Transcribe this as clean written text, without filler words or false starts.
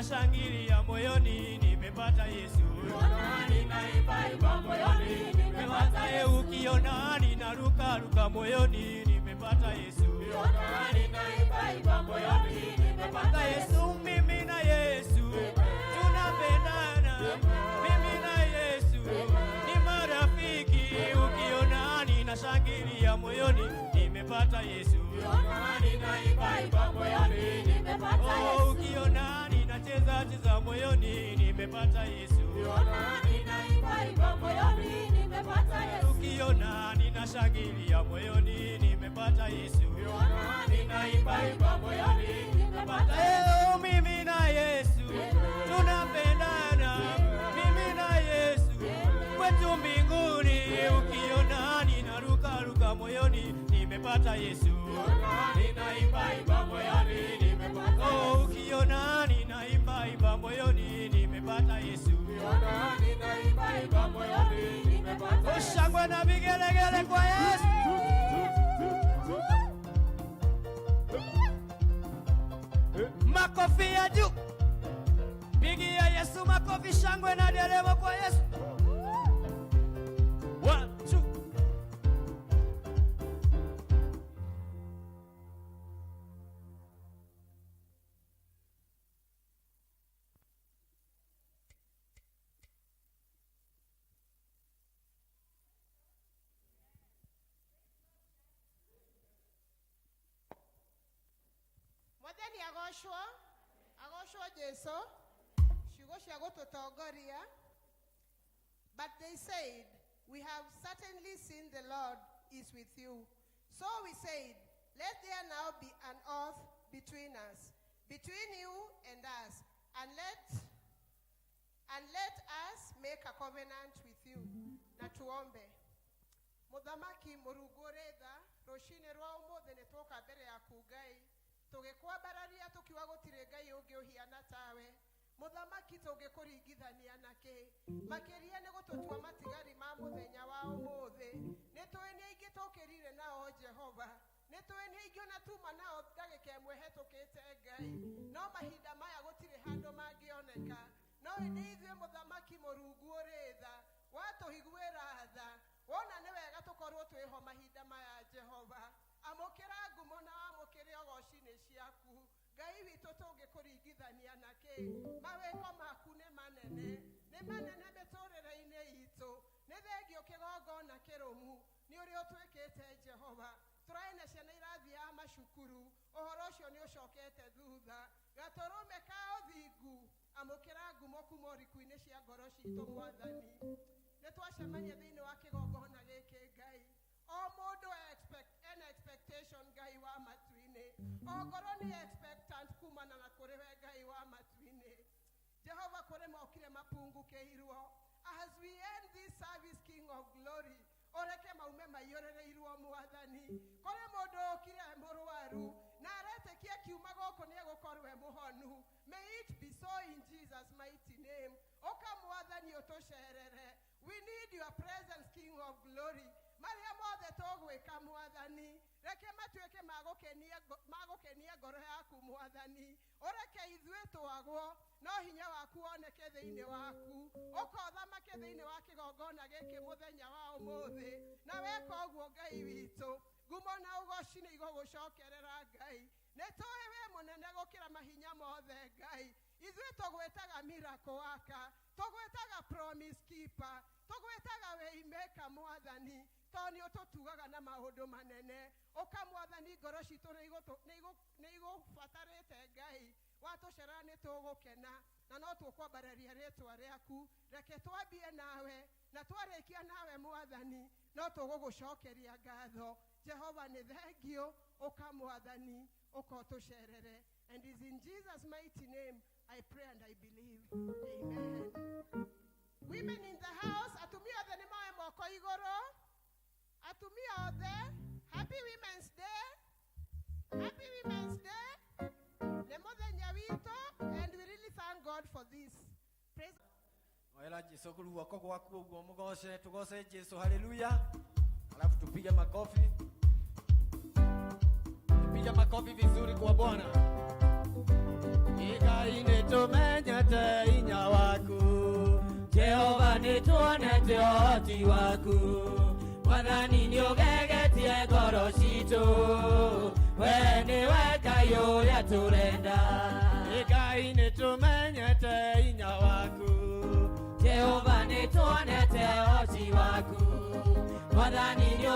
Ninashangilia moyoni, nimepata Yesu. Ninaimba moyoni, nimepata Yesu. Ukiona ninaruka ruka moyoni, nimepata Yesu. Ninaimba moyoni, nimepata Yesu. Mimi na Yesu tunapendana, mimi na Yesu ni marafiki. Ukiona ninashangilia moyoni, nimepata Yesu. Ninaimba moyoni, nimepata Oh, Yesu. ukiona ninacheza cheza moyoni, nimepata Yesu. Ninaimba moyoni, nimepata Yesu. Ukiona ninashangilia moyoni, nimepata Yesu. Ninaimba moyoni, nimepata Yesu. Eh, mimi na Yesu tunapendana, mimi na Yesu kwetu mbinguni. Ukiona ninaruka ruka moyoni, nimepata Yesu. Ninaimba moyoni, nimepata Oh, ukiona ninaimba imba moyoni, nimepata Yesu. Ninaimba moyoni, nimepata Oh, shangwe na vigelegele kwa Yesu. Makofi ya juu, pigia Yesu makofi, shangwe na nderemo kwa Yesu. One, two. Mwathani agocwo, agocwo Jesu, ciugo cia gũtũtongoria. But they said, "We have certainly seen the Lord is with you." So we said, "Let there now be an oath between us, between you and us, and let us make a covenant with you." Na tuombe. Mũthamaki Mũrungu ũrĩ tha, rũcinĩ rwa ũmũthĩ nĩ twoka mbere yaku Ngai, tũgĩkwambararia tũkiuga gũtirĩ Ngai ũngĩ ũhiana tawe. Mũthamaki, tũngĩkũringithania nakĩ? Makĩria nĩ gũtũtua matigari ma mũthenya wa ũmũthĩ. Nĩ tũĩ nĩ aingĩ tũkĩrire nao, Jehova, nĩ tũĩ nĩ aingĩ ona tuma nao ndagĩka ĩmwe hetũkĩte, Ngai, no mahinda maya gũtirĩ handũ mangĩoneka. No ĩndĩ ithuĩ, Mũthamaki Mũrungu ũrĩ tha, watũiguĩra tha, wona nĩ wega tũkorwo twĩho mahinda maya. Jehova, amũkĩra ngumo na wamũkĩre ũgoci nĩ ciaku. Ngai witũ, tũngĩkũringithania nakĩ? Mawĩko maku nĩ manene, nĩ manene mĩtũrĩre-inĩ itũ. Nĩ thengio kĩgongona kĩrũmu nĩ ũrĩa ũtwĩkĩte. Jehova, tũraĩ na ciana irathiaga macukuru, ũhoro ũcio nĩ ũcokete thutha. Gatũrũme ka ũthingu, amũkĩra ngumo kuma ũriku-inĩ cia ngoro citũ. Mwathani, nĩ twacemania thĩinĩ wa kĩgongona gĩkĩ. Ngai, o mũndũ ena expectation. Ngai wa matu-inĩ, o ngoro nĩ expectant kumana na kũrĩ we. Ngai wa matu-inĩ, Jehova, kũrĩ mokire mapungukĩirwo. As we end this service, King of Glory, ũreke maume maiyũrĩrĩirwo. Mwathani, kũrĩ mũndũ ũkire e mũrwaru na aretĩkia kiuma gũkũ nĩ egũkorwo e mũhonu. May it be so in Jesus' mighty name. Ũka Mwathani ũtũcerere. We need your presence, King of Glory. Marĩa mothe tũgwĩka, Mwathani, reke matuĩke magũkenia ngoro yaku. Mwathani, ũreke ithuĩ twagwo no hinya waku woneke thĩinĩ waku. Ũkothamake thĩinĩ wa kĩgongona gĩkĩ mũthenya wa ũmũthĩ. Na weka ũguo, Ngai witũ, ngumo na ũgoci nĩ igũgũcokerera. Ngai, nĩ tũĩ wĩ mũnene gũkĩra mahinya mothe. Ngai, ithuĩ tũgwĩtaga miracle worker, tũgwĩtaga promise keeper, tũgwĩtaga waymaker. Mwathani, tondũ nĩ ũtũtugaga na maũndũ manene. Ũka Mwathani, ngoro citũ nĩ igũbatarĩte. Ngai, watũcerera nĩ tũgũkena na no tũkwambararia rĩtwa rĩaku. Reke twambie nawe na twarĩkia nawe, Mwathani, no tũgũgũcokeria ngatho. Jehova, nĩ thengio. Ũka Mwathani, ũka ũtũcerere. And is in Jesus' mighty name I pray and I believe. Amen. Women in the house, atumia othe nĩ moe moko igũrũ. Atumia othe, happy Women's Day, happy Women's Day. Nĩ mũthenya witũ and we really thank God for this. Praise. Oera Jesu guoko gwaku ũguo, mũgoce, tugoce Jesu. Haleluya! Alafu tupige makofi, tupige makofi vizuri kwa Bwana. Ngai nĩ tũmenye. Nĩtuonete ũhoti waku. Mwathani, nĩũgegetie ngoro citũ. We nĩwe Ngai ũrĩa tũrenda. Ngai, nĩtũmenyete hinya waku. Jehova, nĩtuonete ũhoti waku. Mwathani nĩ